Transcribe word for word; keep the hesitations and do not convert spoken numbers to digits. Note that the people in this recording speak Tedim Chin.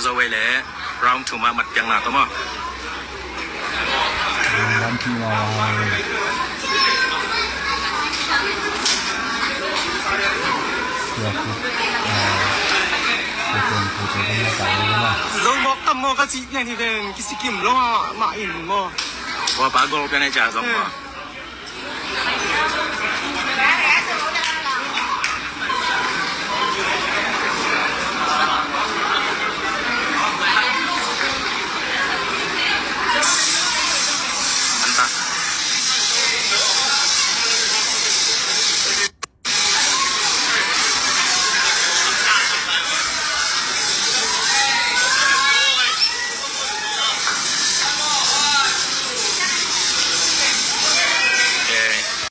Zo vei le round two mah mat piakna tawh maw. Lam pi ma wa. Tua ku. Tua ku tua ku tua ku. Zo mawk tam maw ka cih pian hi ven kisikim lo ah mah in maw. Tua pa gol pian ai ca zong maw.